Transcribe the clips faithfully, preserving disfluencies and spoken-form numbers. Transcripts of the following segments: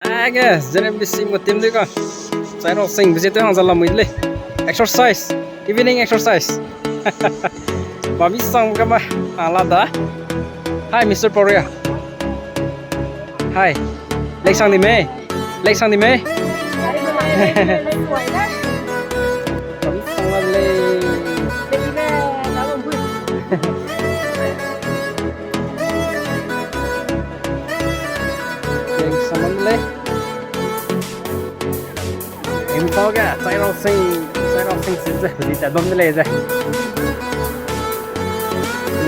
Age, J N M B C mo team dui ka. Chairou sing visit hang za lamui le. Exercise, evening exercise. Mami sang ka ma, ala da. Hi, Mister Poria. Hi. Lei sang ni me. Lei sang ni me. Mami sang la lei. Lei sang la lei. Imphal ge, Chairou sing, Chairou sing si ze, di ta bam de lei ze.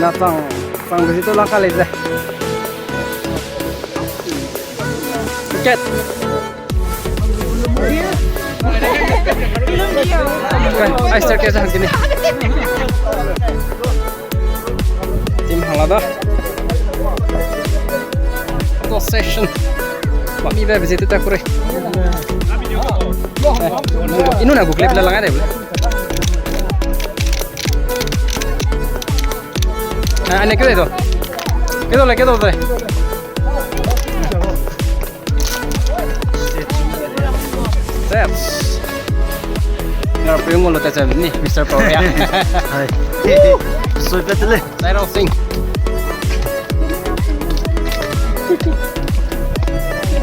Na chang, chang bezi tu lang ka lei ze. Ket. Ai, staircase hang kini. Team hang la da. Photo session. Mami be visit ta kure. Eh, inu na gu clip la lang ai de. Ah, ane ke do. Ke do le, ke do de. Steps. Ngar pe ngolo ta chem ni, Mister Poria. Hai. Soi pe tele. Chairou sing.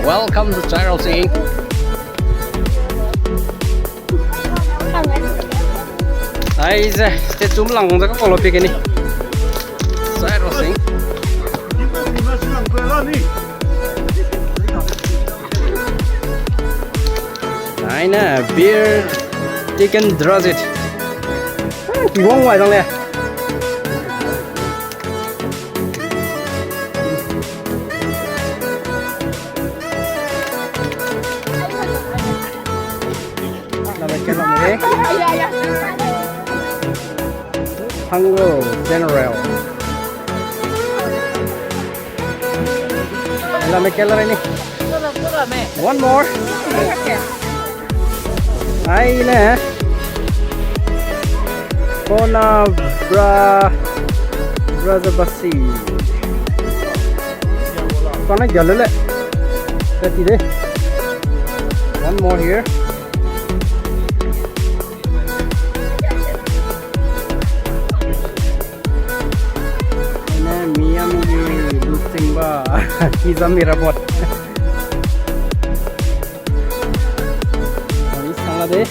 Welcome to Chairou sing. Aize, statue mlang ze ka kolo pi keni. Chairou sing. Aine, beer, chicken, draw it. Ah, ki wang wai dang le. Lame ke lame. Hangro General. Lame ke lame ni. One more. Aine. Kona bra, bra za basi. Kona gyalele. Tati de. One more here. Aine Miami, Luchingba, Kizami Rabot. Ani sang la de.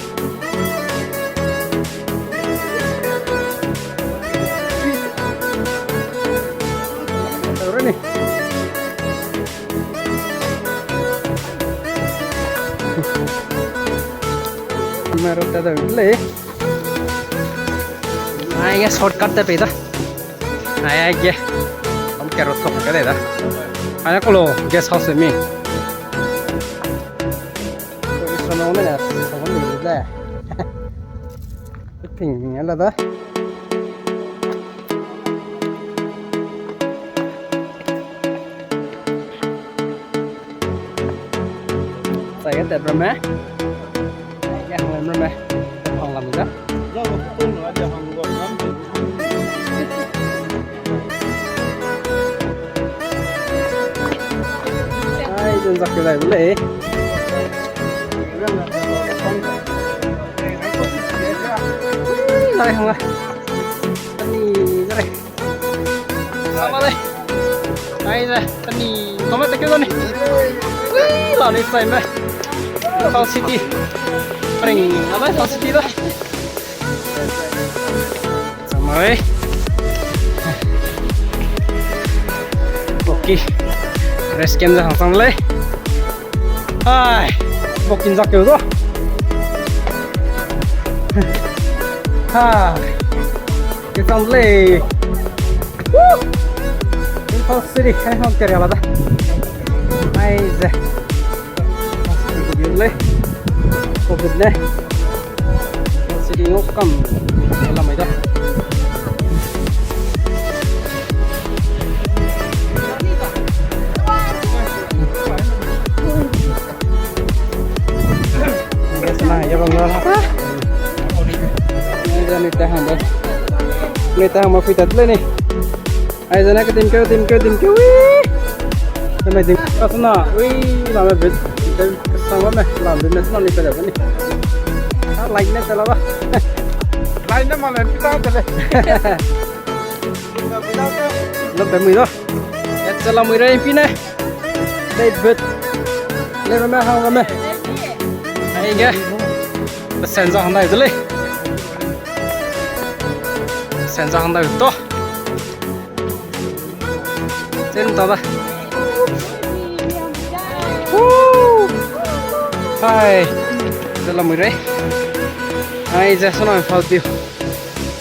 Ore ni. Mero ta da le. Ai, ya shortcut te pe da. Ai, ai, ge. Am ke ro thok ka de da. Ai, kolo guest house mi. Ko iso no ne na, so ni de. Ping ala da. Sai ga tet ramme. Sai ga hang lam ramme. Hang lam ga. Ai, dun zak ke lai bu lei. Lai hang la. Ani, lai. Sama le. Ai le, tani, toma te ke ni. Ui, la ni sai me. Thao City. Pring, abai Thao City da. Sama le. Okay. Rest camp da hang sang le. Ai, bokin zak keu da. Ha. Ke sang le. Woo! Imphal City, hai hang teriala da. Aize. Imphal City ko biu le. Ko biu le. Imphal City ngau kam. Lamai da. Guys, na, ya bang na. Ni ta hang ba. Ni ta hang ma pui tat le ni. Ai zana ka dim keu, dim keu, dim keu, ui. Lame dim, ka sana, ui, lame bit. Te kesang ba me, lam be me tena ni pe de ni. A, like ne te la ba. Like ne ma le pi ta te le. Lo pe mui da. Ya te la mui rei pi ne. Date bit. Le me hang me. Ai ge. Pe sen za hang dai de le. Sen za hang dai to. Sen ta da. Woo! Hai. Te la mui rei. Ai, ze sona fal piu.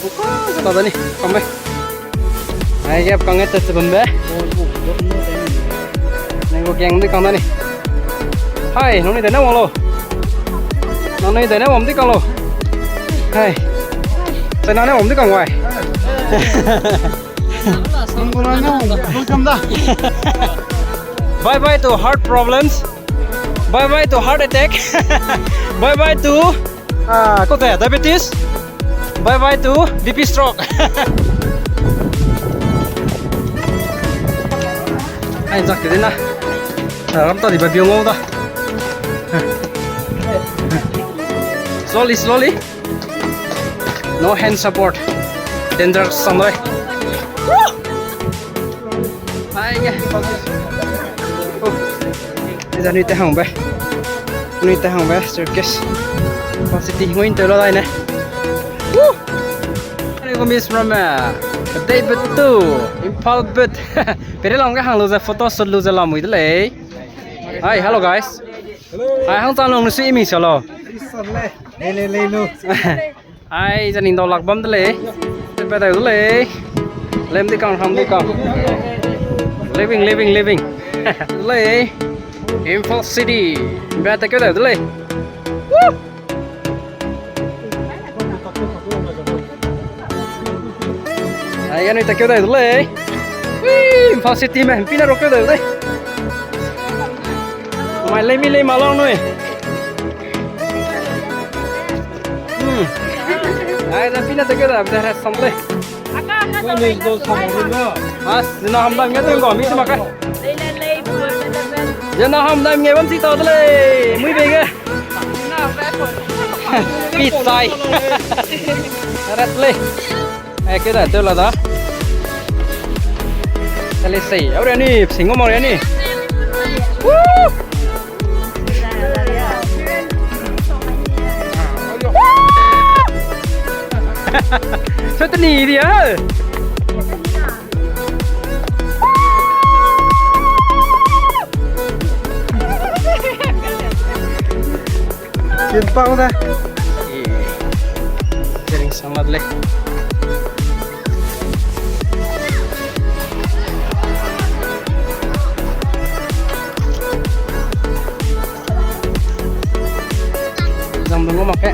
Uka, ze ta da ni, kame. Ai, ge kang e te te bam be. Nang gu gang di kang da ni. Hai, nang ni de ne wang lo. Nang ni de ne wang di kang lo. Hai. China ne wang di kang wai. Bye bye to heart problems. Bye bye to heart attack. Bye bye to, ah, kau te, diabetes. Bye bye to B P stroke. Ai, zak ke na. Ram ta di ba biong da. Slowly, slowly. No hand support. Danger sang doi. Ai ge. Oh. Eza nui te hang be. Nui te hang be circus. Capacity ngoi nte lo dai ne. Woo! Ani ko miss from, eh, David to Imphal bit. Pere lang ge hang lu ze photo shoot lu ze lamui de lei. Hi, hello guys. Hello. Hi, hang chang long su imi salo. Isa le. Le, le, le, lu. Ai, zaning dau lak bam de lei. Te pe dai de lei. Lem di kang, ham di kang. Living, living, living. Lei. Imphal City. Ba te ke dai de lei. Woo! Ai, anui ta keu dai de lei. Wee, Imphal City me, mpina ro keu dai de lei. Mai lei mi lei ma long nui. Hmm. Ai, na pina ta keu dai de, rest sam lei. Mas, zena ham dam nge teng go, mi ti ma kai. Zena ham dam nge bam si ta de lei. Mui be ge. Pi sai. Rat lei. Eh, keda teu la da. Kale sei. Au re ni, sing mo re ni. Woo! Sa te ni dia. Kin pang da. Kering sang mat lei. Zam dong mak ke.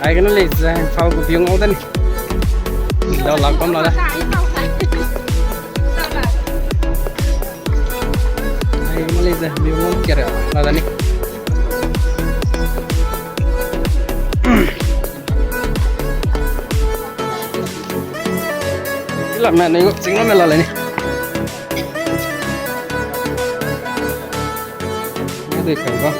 Ai kena lei zai fau gu biong au da ni. Dau lak bam la da. Ai, mali ze, mi wang kere, la da ni. Ila me ne, ching me la le ni. Ngai dui kai ba.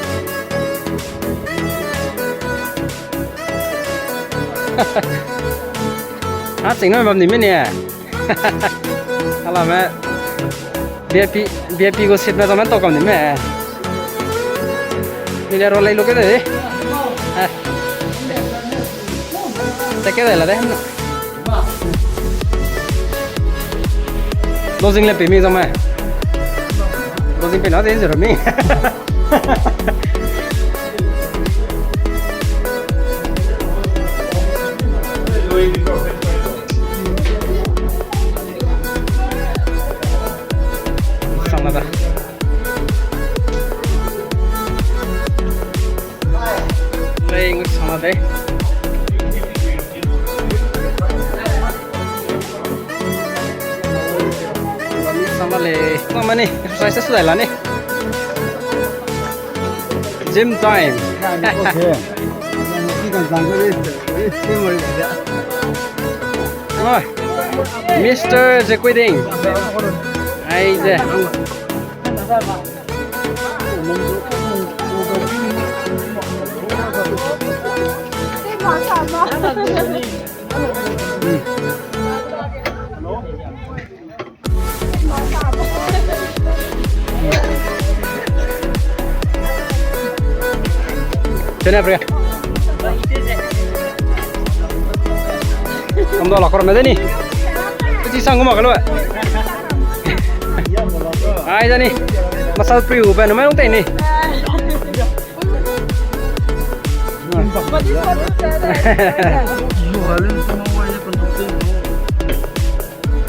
Ha, ching me bam ni me ni. Ala me, V I P, V I P gu seat me zame tau kam ni me. Ni le ro lei lu ke de. Eh. Te ke de la de. Lozing le pe mi zame. Lozing pe na de zero mi. Sang la da. Lei, ngus sang la de. Mami sang la lei. Mama ni, exercise su dai la ni. Gym time. Oi, Mister Zekwiding. Ai ze. Chene pre. Kam da la kor me de ni. Ti sang ma ka lo. Ai da ni. Masal priu ben me long te ni.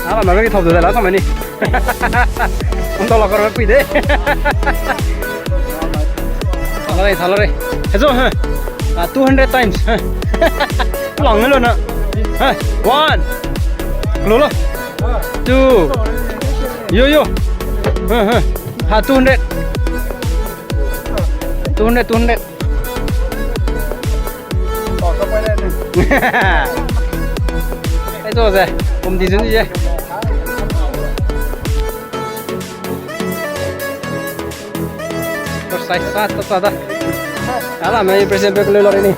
Ala, mami thau de la, thau mani. Unda la kar pui de. Thala re, thala re. Hezo, ha. Ah, two hundred times. Ha. Lang lo na. Ha. One. Lo lo. Two. Yo, yo. Ha, ha. Ha, two hundred. Two hundred, two hundred. Ai, to ze, pum di zun di ze. Exercise sa, sa, sa da. Ala, me present pe kule lori ni.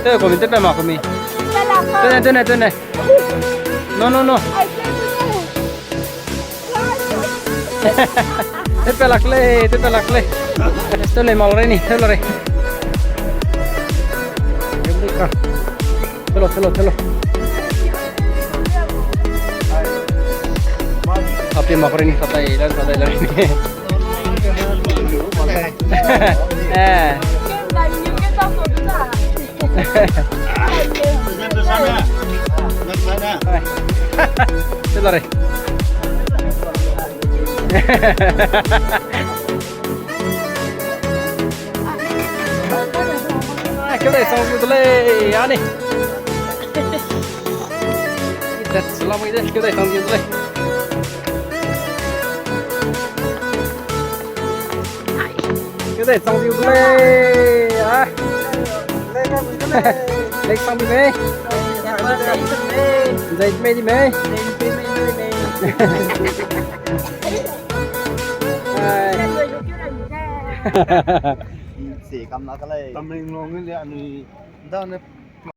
Te komi, te pe ma komi. Tene, tene, tene. No, no, no. Te pe lak le, te pe lak le. Te le mal re ni, te le re. Chalo, chalo, chalo. Tapi mak ring satai, dan satai, dan. Eh. Chalo re. Keu dai sang gu de lei, ani. Tat sala mai de, keu dai sang gu de lei. Keu dai sang gu de lei, a. Lei sang di mei. Zai mei di mei. Hai. Se kam na ka lei. Tamenglong le anui. Dane